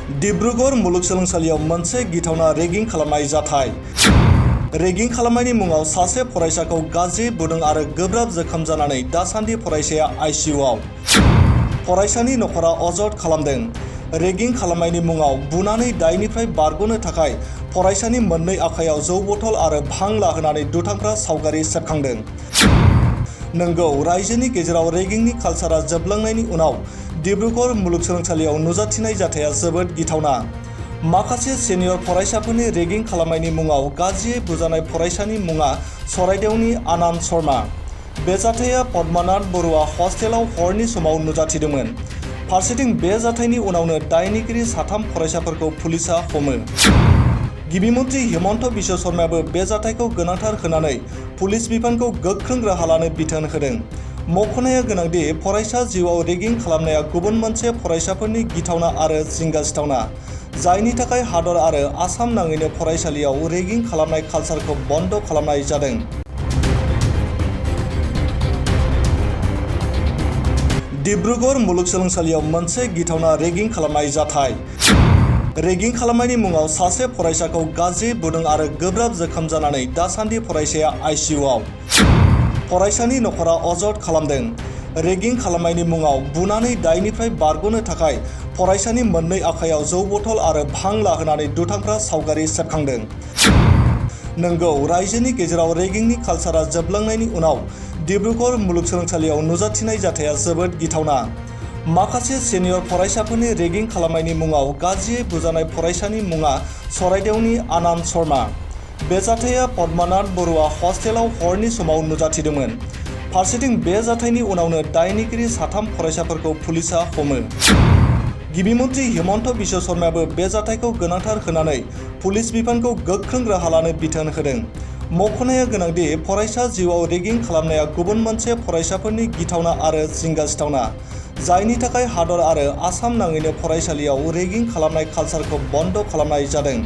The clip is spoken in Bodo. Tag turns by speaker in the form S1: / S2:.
S1: डिब्रुगढ़ मुलुगसोलोंसालियाव मोनसे गिथावना रेगिं खालामनाय जाथाय। रेगिं खालामनायनि मुङाव सासे फरायसाखौ गाज्रि बुदों आरो गोब्राब जोखोम जानानै दासान्दि फरायसाया आइसिइउआव। फरायसानि नखरा अजद खालामदों। रेगिं खालामनायनि मुङाव बुनानै दायनिफ्राय बारग'नो थाखाय फरायसानि मोननै आखायाव जौ बथल आरो भां लाहोनानै दुथांफ्रा सावगारि सेबखांदों। नंगौ, रायजोनि गेजेराव रेगिंनि कालसारा जोबलांनायनि उनाव डिब्रुगढ़ मुलुगसोलोंसालियाव नुजाथिनाय जाथाया जोबोद गिथावना। माखासे सिनियर फरायसाफोरनि रेगिं खालामनायनि मुङाव गाज्रियै बुजानाय फरायसानि मुङा चराइदेवनि आनन्द शर्मा। बे जाथाया पद्मानाथ बरुवा हस्टेलाव हरनि समाव नुजाथिदोंमोन। फारसेथिं बे जाथायनि उनावनो दायनिगिरि साथाम फरायसाफोरखौ पुलिसआ हमो। गिबि मन्थ्रि हिमन्त बिश्व शर्मायाबो बे जाथायखौ गोनांथार होनानै पुलिस बिफानखौ गोख्रों राहा लानो बिथोन होदों। मख'नाया गोनांदि फरायसा जिउआव रेगिं खालामनाया गुबुन मोनसे फरायसाफोरनि गिथावना आरो जिंगासिथावना, जायनि थाखाय हादर आरो आसाम नाङैनो फरायसालियाव रेगिं खालामनाय कालसारखौ बन्द खालामनाय जादों। डिब्रुगढ़ मुलुगसोलोंसालियाव मोनसे गिथावना रेगिं खालामनाय जाथाय। रेगिं खालामनायनि मुङाव सासे फरायसाखौ गाज्रि बुदों आरो गोब्राब जोखोम जानानै दासान्दि फरायसाया आइसिइउआव। फरायसानि नखरा अजद खालामदों। रेगिं खालामनायनि मुङाव बुनानै दायनिफ्राय बारग'नो थाखाय फरायसानि मोननै आखायाव जौ बथल आरो भां लाहोनानै दुथांफ्रा सावगारि सेबखांदों। नंगौ, रायजोनि गेजेराव रेगिंनि कालसारा जोबलांनायनि उनाव डिब्रुगढ़ मुलुगसोलोंसालियाव नुजाथिनाय जाथाया जोबोद गिथावना। माखासे सिनियर फरायसाफोरनि रेगिं खालामनायनि मुङाव गाज्रियै बुजानाय फरायसानि मुङा चराइदेवनि आनन्द शर्मा। बे जाथाया पद्मानाथ बरुवा हस्टेलाव हरनि समाव नुजाथिदोंमोन। फारसेथिं बे जाथायनि उनावनो दायनिगिरि साथाम फरायसाफोरखौ पुलिसआ हमो। गिबि मन्थ्रि हिमन्त बिश्व शर्मायाबो बे जाथायखौ गोनांथार होनानै पुलिस बिफानखौ गोख्रों राहा लानो बिथोन होदों। मख'नाया गोनांदि फरायसा जिउआव रेगिं खालामनाया गुबुन मोनसे फरायसाफोरनि गिथावना आरो जिंगासिथावना, जायनि थाखाय हादर आरो आसाम नाङैनो फरायसालियाव रेगिं खालामनाय कालसारखौ बन्द खालामनाय जादों।